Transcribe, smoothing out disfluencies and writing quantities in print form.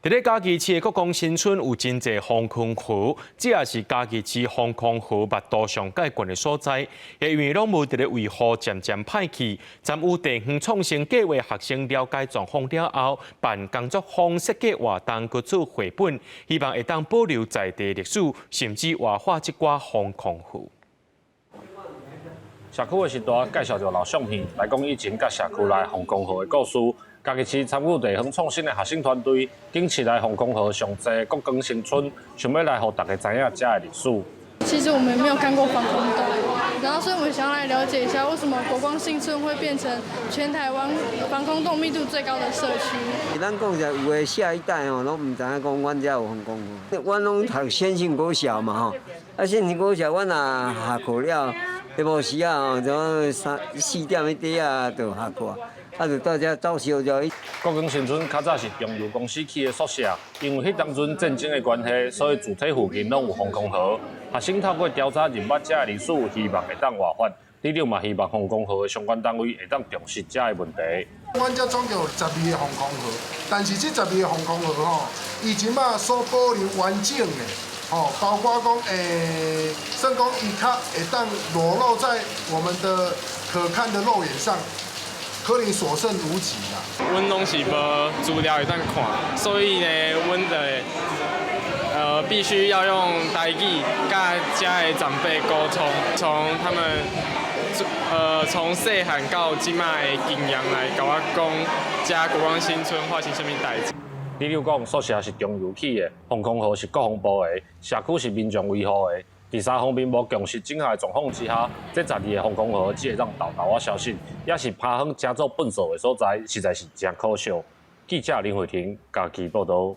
佇咧嘉義市的國光新村有真濟防空壕，這也是嘉義市防空壕密度上蓋懸的所在。因為攏無佇咧維護，漸漸歹去。參與地方創生計畫學生了解狀況了後，辦工作坊設計活動，閣做繪本，希望會當保留在地歷史，甚至活化這寡防空壕。社區的時代介紹著老相片來講以前佮社區內防空壕的故事。嘉義市參與地方創生的學生團隊，緊市內防空壕上濟國光新村，想欲來予大家知影遮的歷史。其實我們沒有看過防空洞，然後所以我們想要來了解一下，為什麼國光新村會變成全台灣防空洞密度最高的社區。咱講者有的下一代吼，攏毋知影講阮遮有防空壕。阮攏讀先進國小嘛吼，啊先進國小，阮若下課了，下晡時啊吼，就三四點彼塊啊，就下課。啊，就大家走小就。國光新村較早是中油公司起的宿舍，因為彼當陣戰爭的關係，所以住宅附近攏有防空壕。學生透過調查認捌遮的歷史，希望會當活化。里長嘛希望防空壕的相關單位會當重視遮的問題。阮遮總共有十二个防空壕，但是這十二个防空壕吼，伊這馬所保留完整的，吼，包括講算講伊較會當裸露在我們的可看的肉眼上，可能所剩無幾啦。阮攏是無資料會當看，所以呢，阮就必須要用台語佮遮的長輩溝通，從他們從細漢到這馬的經驗來共我講，遮國光新村發生啥物代誌。里長講，宿舍是中油起的，防空壕是國防部的，社區是民眾維護的。佇三方面無共識整合的狀況之下，這十二个防空壕只會當沓沓仔消失，也是拍風成做糞掃的所在，實在是誠可惜。記者林慧婷嘉義報導。